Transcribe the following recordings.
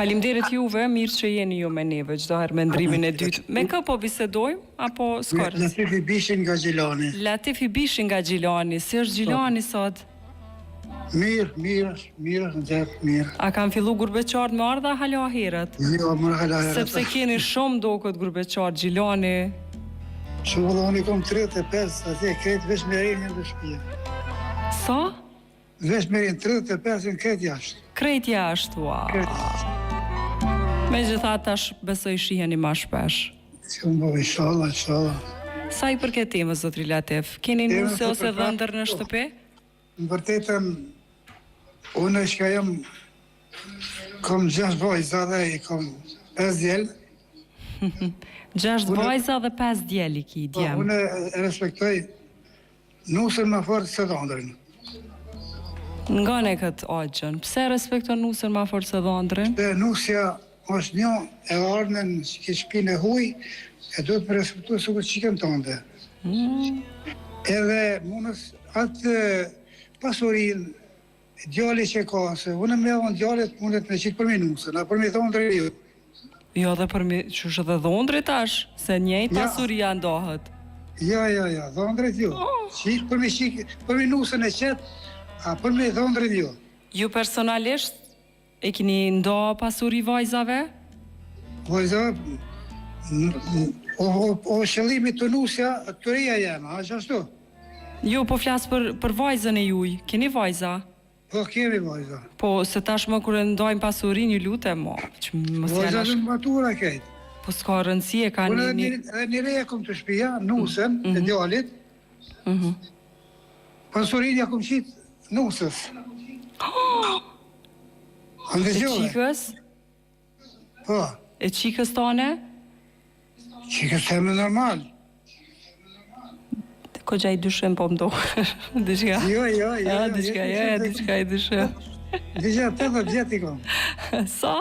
Faleminderit juve, mirë që jeni ju me neve çdo herë me ndrimin e dytë. Me kë po bisedojmë apo s'ka rëndësi? Latif Ibishi nga Gjilani. Latif Ibishi nga Gjilani, si është Gjilani sot? Mirë, mirë është, mirë është, nxehtë, mirë. A kanë fillu gurbeqarët me ardhë a hala herët? Jo, more hala herët. Sepse keni shumë doket gurbeqarë Gjilani. Shumë vëlla, unë i kom 35, atje krejt veç me renë në shtëpi. Sa? Veç me renë 35 janë krejt jashtë. Krejt jashtë, ua. Krejt jashtë. Megjithatë tash besoj shiheni ma shpesh. Shumë po, inshallah, inshallah. Sa i përket temës zotri Latif, keni nuse ose dhëndër në shtëpi? Në vërtetën, unë çka jam, kom gjashtë vajza dhe i kom 5 djel. Gjashtë vajza dhe 5 djel i ki, po, djem. Unë e respektoj nusën më fort se dhëndrin. Ngane këtë axhën, pse respekton nusën ma fort se dhëndrin? Se nusja është një e ardhme në këtë shpinë e huj, e duhet me respektu sikur çikën tënde. Mm. Edhe munës atë pasurinë djali që ka, se unë me unë djalit mundet me qitë përmi nusën, a përmi dhëndrin jo. Jo dhe përmi, qysh edhe dhëndri tash, se njëjtë pasuria ndahet. Jo, jo, jo, dhëndrit jo. Oh. Qit përmi qik, përmi nusën e qet, a përmi dhëndrin jo. Ju personalisht e kini nda pasuri vajzave? Vajzave, o, o, o qëllimi të nusja, të reja jema, a ashtu? Jo, po flas për, për vajzën e juj, keni vajza? Po kemi vajza. Po se tashmë kur e ndajmë pasurinë ju lutem mo, që mos janë Vajza të matura krejt. Po s'ka rëndësi e kanë një. Unë edhe një re e kom te shpia, nusën mm -hmm. e mhm. djalit. Mm -hmm. Pasurinë ja kom qit nusës. Oh! A ndëgjove? E çikës? Po. E çikës tane? Çikës teme normal. Koxha i dyshim po më dokesh. Diçka. Jo, jo, jo. Jo, diçka, jo, jo, diçka i dyshim. Diçka 80 vjet i kam. Sa?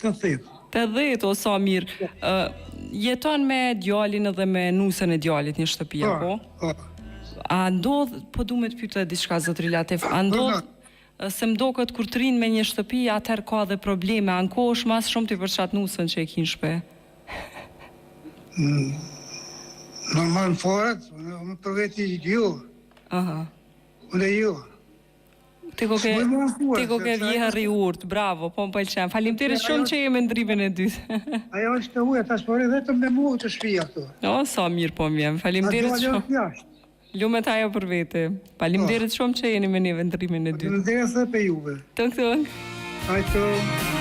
80. 80, o sa mirë. Ë jeton me djalin edhe me nusën e djalit në shtëpi po, apo? Po. A ndodh, po du me të pyet edhe diçka zotri Latif, a ndodh Se më doket kur të rrinë me një shtëpi atëherë ka dhe probleme, ankohesh ma së shumti për qat nusën që e ki në shpi? Normal fare, unë për veti jo. Aha. Unë jo. Ti koke, ti koke vjehërr i urtë, bravo, po më pëlqen. Faleminderit shumë që je me ndrimin e dytë. Ajo është të huja, tash po rri vetëm me mua te shpia këtu. O, sa mirë po më vjen. Faleminderit shumë. Lumet ajo për vete. Faleminderit shumë që jeni me neve ndrimin e dytë. Faleminderit edhe për juve. Tung tung. Hajt tung.